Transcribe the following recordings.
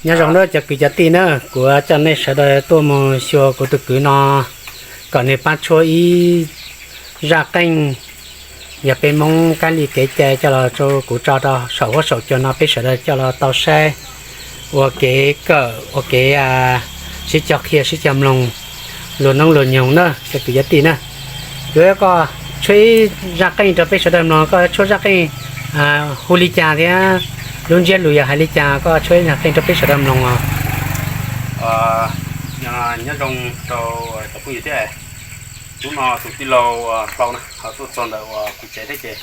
Nyob zoo na cov kwv cov tij na, kuv coj nej sawv daws tuaj mus xyuas kuv tus kwv no kom nws pab tshuab ib zaj qeej, yog peb Hmoob kab li kev cai coj los rau kuv tso rau saum huab saum cua no peb sawv daws coj los tau saib ua kev kawm, ua kev sib cog qhia sib cog mloog luag noob luag nyoog na cov kwv cov tij na. Kuv koj tshuab ib zaj qeej rau peb sawv daws mloog, koj tshuab zaj qeej hu li cas thiab lub ntsiab lus yog hais li cas, koj tshuab ib zaj qeej rau peb sawv daws mloog os. Nyob zoo rau cov phooj ywg thiab. Hnub no tus tij laug Hlau na ho tuaj txog ntawm uas kuv tsev thiab ces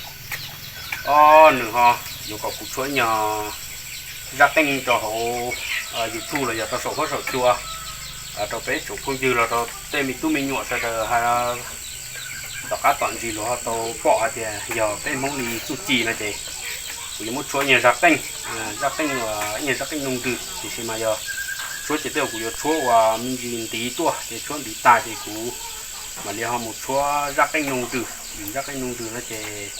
ob nws ho yuav kom kuv tshuab ib nyuag zaj qeej rau hauv YouTube los yog rau saum huab saum cua rau peb tsoom phooj ywg los rau tej me tub me nyuam sawv daws hais tom qab tom ntsis luag ho tau pom hais tias yog peb Hmoob li txuj ci no ces kuv yuav muab tshuab ib nyuag zaj qeej, zaj qeej uas ib nyuag zaj qeej noog rwg, tiam sis mas yog tshuab ces tej zaum kuv yuav tshuab uas me ntsis ntiv tuaj ces tshuab ntiv tag ces kuv mam li ho mus tshuab zaj qeej noog rwg. Zaj qeej noog rwg no ces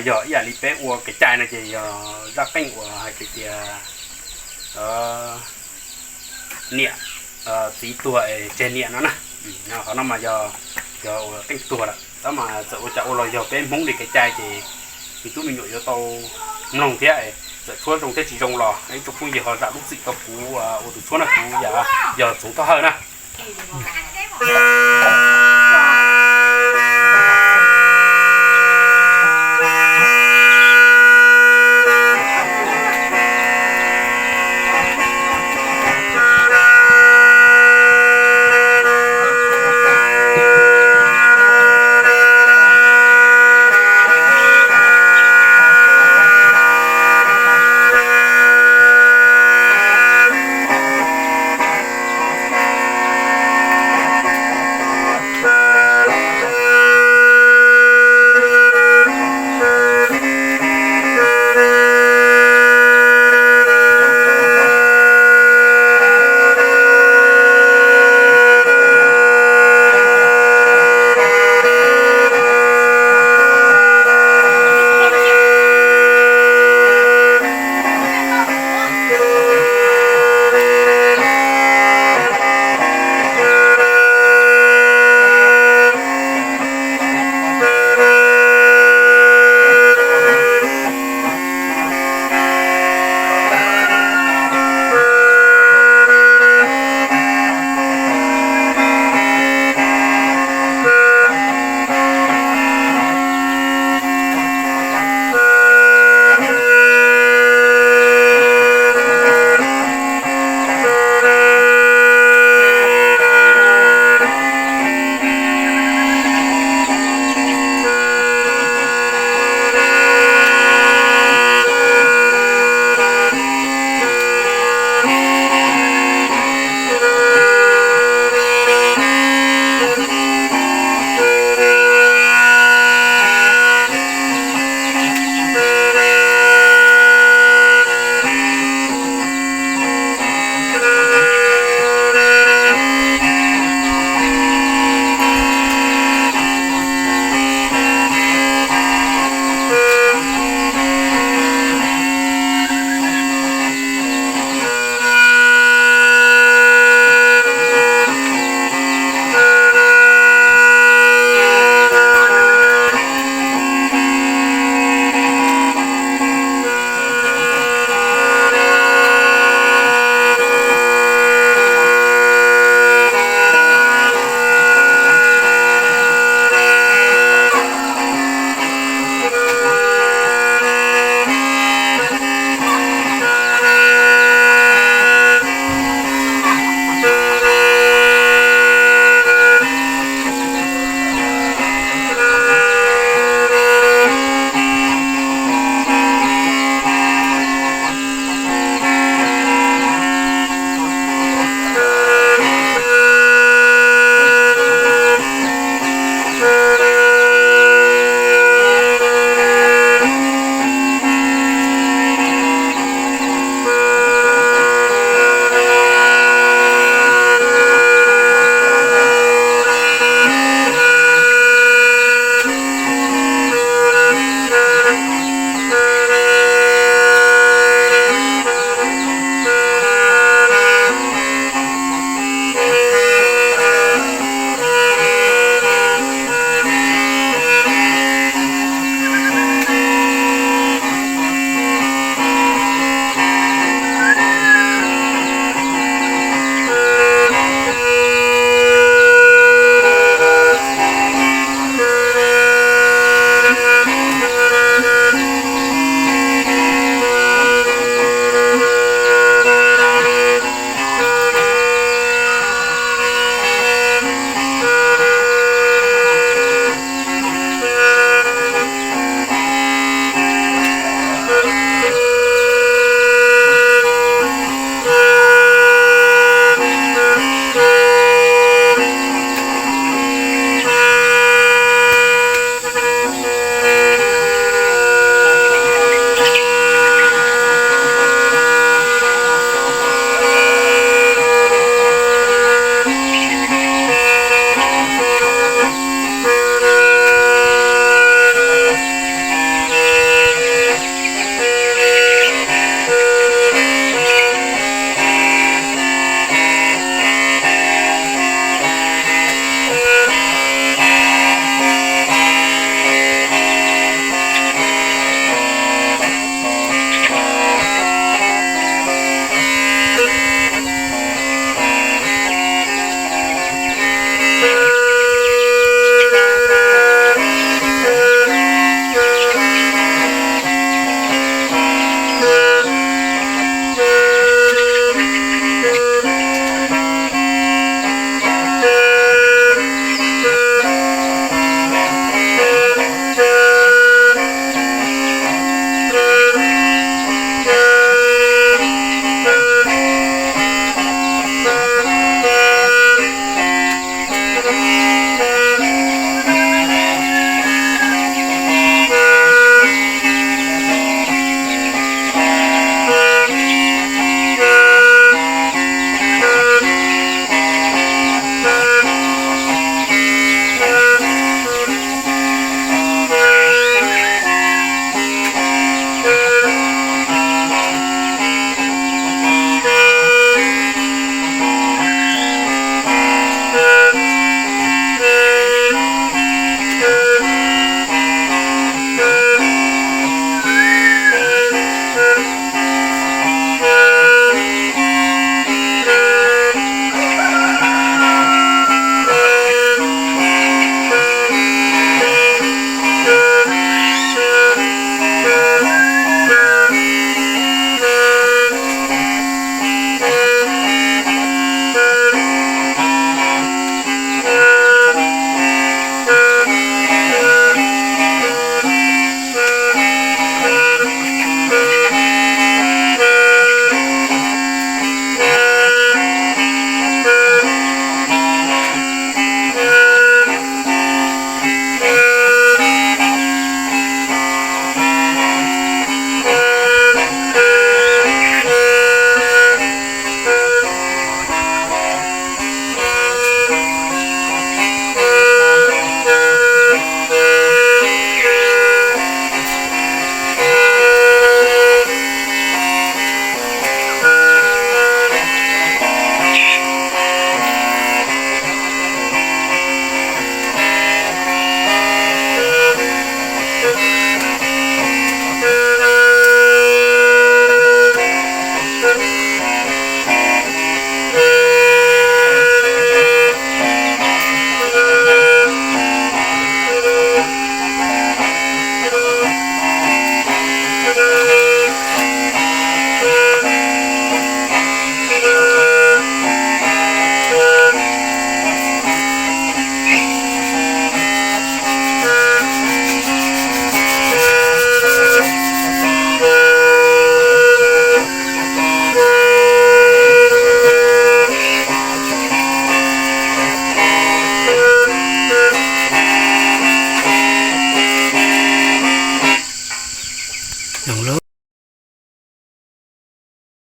yog ib yam li peb ua kev cai no ces yog zaj qeej uas hais tias niam txiv tuag es tseg niam no na. Qhov no mas yog, yog ua qeej tuag lawm tab mas txawm ua cas ua los yog peb Hmoob li kev cai ces me tub me nyuam yuav tau mloog thiab. Txawm tshuab zoo thiab tsis zoo los ib tsoom phooj ywg ho zam lub txim rau kuv ua tus tshuab no, kuv yog Txoov Thoj Hawj na.